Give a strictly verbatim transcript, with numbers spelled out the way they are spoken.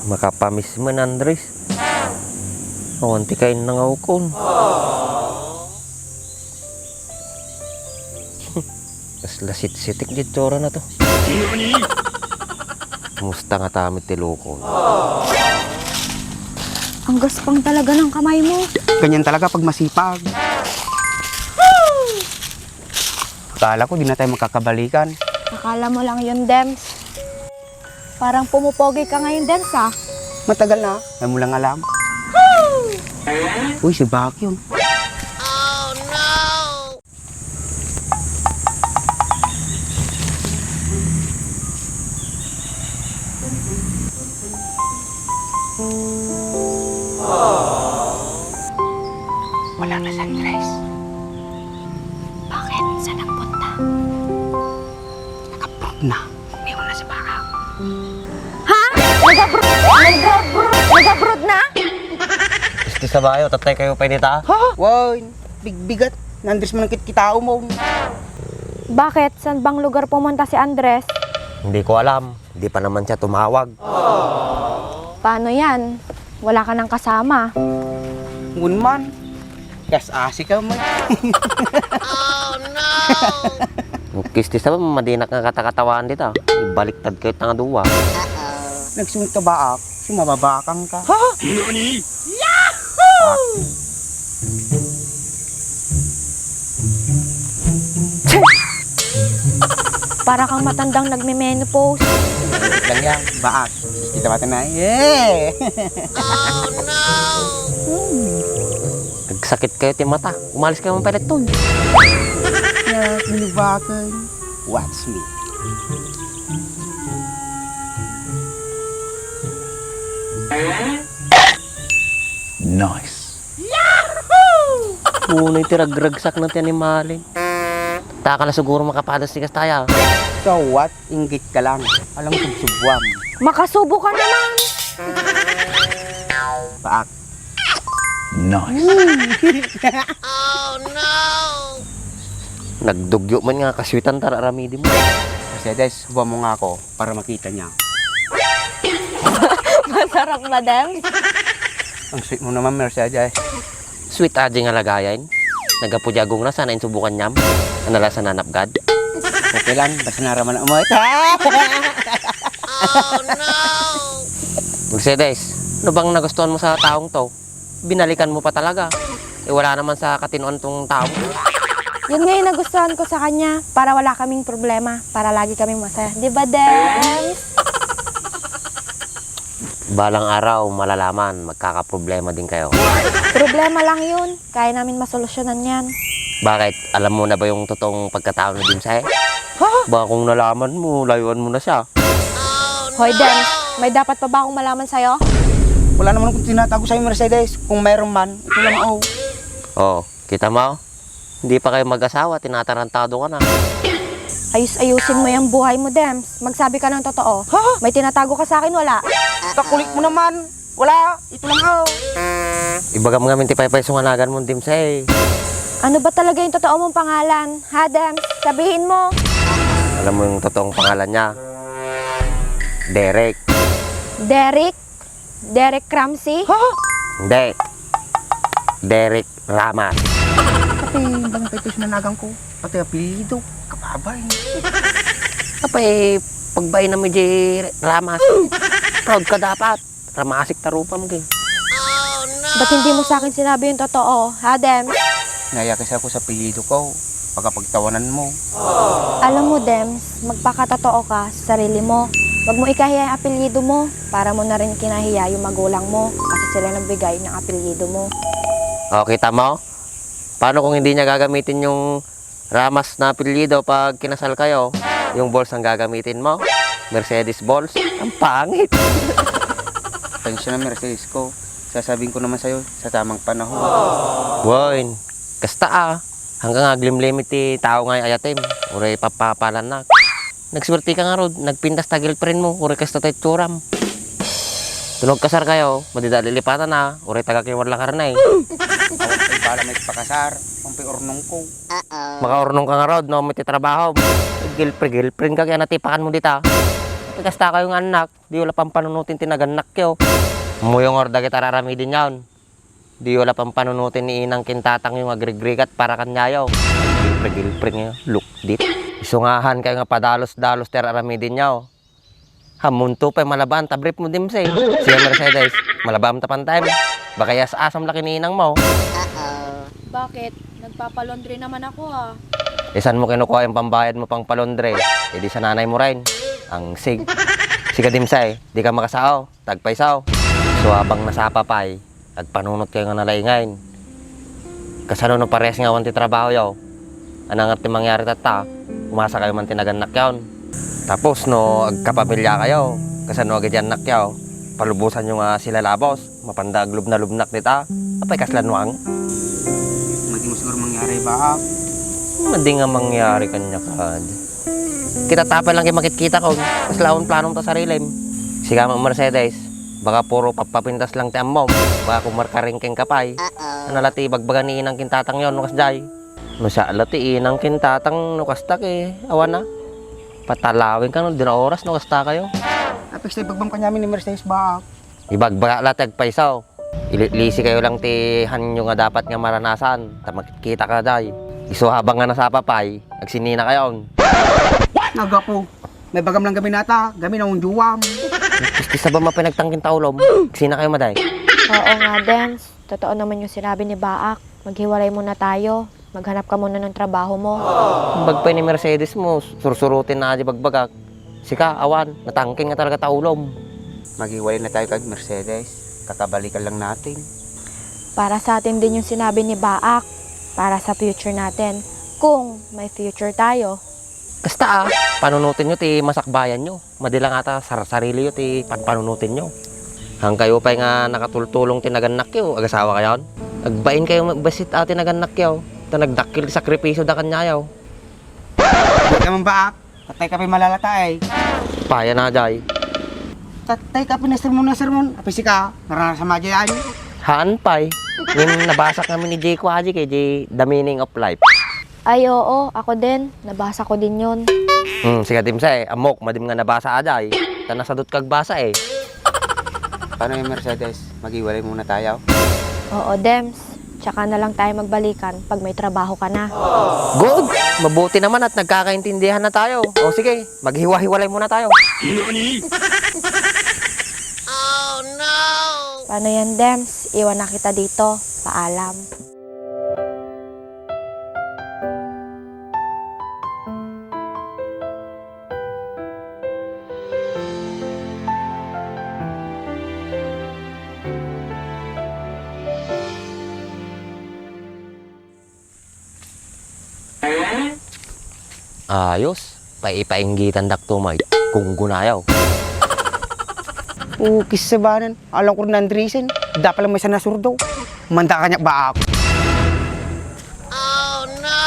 Makapamiss man, Andres. Awan ti kain nga ukon. Kasla sitsitik di itsura na to. Kumusta nga tamit ti lukon? Ang gaspang talaga ng kamay mo. Ganyan talaga pag masipag. Akala ko di na tayo magkakabalikan. Akala mo lang yun, Dems. Parang pumupogi ka ngayon, Dems, ah. Matagal na, ay mo lang alam. Uy, si Baak yun. Wala na si Andres. Bakit? Saan nagpunta? Nag-abroad na. Umiwan na si Baak. Ha? Nag-abroad? Nag-abroad? Nag-abroad na? Isti sa bayo, tatay kayo pa inita? Ha? Wow, bigbigat. Ni Andres man ang kitkitao mo. Bakit? Saan bang lugar pumunta si Andres? Hindi ko alam. Hindi pa naman siya tumawag. Paano yan? Wala ka nang kasama. Ngun man. Kas asi ka mo. Kisti sa madinak nga katakatawaan dita. Baliktad kayo tanga duwa. Nagsunod ka ba, ak? Sumababakang ka. Ha? Para kang matandang nagme-menopause. Lang yan, baak. Kita ba ito na? Yeah! Nagsakit kayo ti mata. Umalis kayo man pala ton. Yeah, minibakan. Watch me. Nice. Unay ti ragragsak na ti animalin. Taka na siguro makapadas ti kastaya. So what? Inggit ka lang. Alang subsubuan. Makasubo ka naman! Paak. Nice. Nagdugyo man nga kaswitan tara aramidin mo. Mercedes, huwag mo nga ako para makita niya. Masarap ba, Dem? Ang sweet mo naman, Mercedes. Sweet adi nga lagayan. Nagapu di agong na sana insubukan niyam. Anala sa nanapgad. Okay lang, basta naraman ang umayat. Mercedes, ano bang nagustuhan mo sa taong to? Binalikan mo pa talaga. Eh, wala naman sa katinuan tong tao. Yun nga yung nagustuhan ko sa kanya, para wala kaming problema, para lagi kaming masaya. Di ba, Dems? Balang araw, malalaman, magkakaproblema din kayo. Problema lang yun. Kaya namin masolusyonan yan. Bakit? Alam mo na ba yung totoong pagkatao ni Dimsay? Ha? Baka kung nalaman mo, layuan mo na siya. Hoy, Dems, may dapat pa ba akong malaman sa'yo? Wala naman akong tinatago sa'yo, Mercedes. Kung mayroon man, ito lang, oh. Oh, kita mo? Hindi pa kayo mag-asawa, tinatarantado ka na. Ayus-ayusin mo yung buhay mo, Dems. Magsabi ka ng totoo. Ha? May tinatago ka sa akin, wala? Kakulit mo naman. Wala. Ito lang, oh. Ibagam ngamin ti paypay sunganagan mo, Dimsay. Ano ba talaga yung totoo mong pangalan? Ha, Dems? Sabihin mo. Alam mo yung totoong pangalan niya? Derek. Derek? Derek Ramsey? Ha? Hindi. Derek Ramas. Pati bang paypay sunganagan ko? Pati apelyido. Kababay. Apay, pagbain na mi di Ramas. Proud ka dapat. Ramasik ta rupam, ge. Ba't hindi mo sa akin sinabi yung totoo, ha, Dems? Naya kasi ako sa apelyido ko. Pagkapagtawanan mo. Alam mo, Dems, magpakatotoo ka sa sarili mo. Huwag mo ikahiya yung apelyido mo. Para mo na rin kinahiya yung magulang mo kasi sila nagbigay ng apelyido mo. O, kita mo? Paano kung hindi niya gagamitin yung Ramas na apelyido pag kinasal kayo? Yung Balls ang gagamitin mo? Mercedes Balls? Ang pangit! Atensyon na Mercedes ko. Sasabihin ko naman sa'yo sa tamang panahon. Boy, kasta, ah. Hanggang aglimlimit ti tao nga ayatem. Uray papapalan na. Nagswerti ka ngarud, nagpintas ta girlfriend mo, uray kasta ta itsuram. Tunog kasar kayo, madida lilipatan na, uray taga Kiwar la Karnay. Awan pay bala may pakasar, awan pay urnong ko. Makaurnong ka ngarud, no, may ti trabaho. Girlfriend, girlfriend ka, kaya natipakan mo dita. Kasta kayo nga annak, diyo la pampanunutin ti nagannakyo. Muyongor dagiti ar-aramiden yaon. Diyo la pampanunutin ni inang ken tatangyo nga agrigrigat para kaniayo. Girlfriend-girlfriend nga lukdit. Isungahan kayo nga padalos-dalos ti ar-aramiden yaon. Hamunto pay malabaan ta brief mo, Dimsay. Sige, Mercedes, malabaan ta pantay. Baka iyas-asam la ken ni inang mo. Bakit? Nagpapalaundry naman ako, ah. Isan mo kinukua yung pambayad mo pang palaundry? Idi sa nanay mo rin. Ang sig. Sige, Dimsay, di ka makasao. Tagpayso. So, habang nasapa pay, agpanunot kayo nga nalaingayen. Kasano no pares nga awan ti trabaho yaw? Anangat ti mangyari tatta? Umasa kayo man ti nagannak yaw. Tapos no agkapamilya kayo, kasano agiti annak yaw? Palubosan nyo nga sila labos, mapanda aglubna-lubnak dita. Apay kasla nuang? Madi mo siguro mangyari ba? Madi nga mangyari kanya kad. Kita tapay lang kay makit-kita ko. Kasla awan planong ta sarilim. Siga man Mercedes. Baka puro papapintas lang ti ammom. Baka kumarkaring ken kapay. Ano la ti ibagbaga ni inang ken tatang yaw no kasjay? No siya la ti inang ken tatang no kasta ket awan na. Patalawin ka no, di na oras no kasta kayo. Apis ta ibagbam kanyami ni Mercedes ba? Ibagbaga la ti agpayso. Ilitlisi kayo lang ti hanyo nga dapat nga maranasan. Ta makit-kita ka, day. Isu habang nga nasapa pay, agsinina kayo. Nagapo. May bagam lang gamin nata, gamin ang juwam. Iskisa ba mapanagtangkin taulom? Agsina kayo, maday. Oo nga, Dems. Totoo naman yung sinabi ni Baak. Maghiwalay muna tayo. Maghanap ka muna ng trabaho mo. Ang bagpay ni Mercedes mo, sursurutin na di bagbagak. Sika, awan, natangking nga talaga taulom. Maghiwalay na tayo kag Mercedes. Kakabalikan lang natin. Para sa atin din yung sinabi ni Baak. Para sa future natin. Kung may future tayo. Kasta ah, panunutin nyo ti masakbayan nyo. Madi lang ata sarsarili yo ti panpanunutin yo. Hangkayo pay nga nakatultulong ti nagannakyo, agasawa kayon? Agbain kayo magbasit a ti nagannakyo. Ta nagdakkel ti sakripisyo da kanyayo. Di ka man baak, tatay ka pay malalata ay. Paya na jay. Tatay ka pay na sermon na sermon, apay sika, nararasam a jay ay. Haan pay. Ngem nabasak ngamin ni Jay ko aji kay di The Meaning of Life. Ay, oo, ako din. Nabasa ko din yun. Hmm, siga Dimsay, ammok, madim nga nabasa a jay. Ta nasadot kag basa eh. Paano yung Mercedes? Maghiwalay muna tayo? Oo, Dems. Tsaka na lang tayo magbalikan pag may trabaho ka na. Good! Mabuti naman at nagkakaintindihan na tayo. O sige, maghiwa-hiwalay muna tayo. Paano yan, Dems? Iwan na kita dito. Paalam. Ayos, paipainggitan dakto may gunggunayaw. O, kisabanan, alam ko rin Andresen, dapat lang may sana surdo. Manda kanya ba ako? Oh no!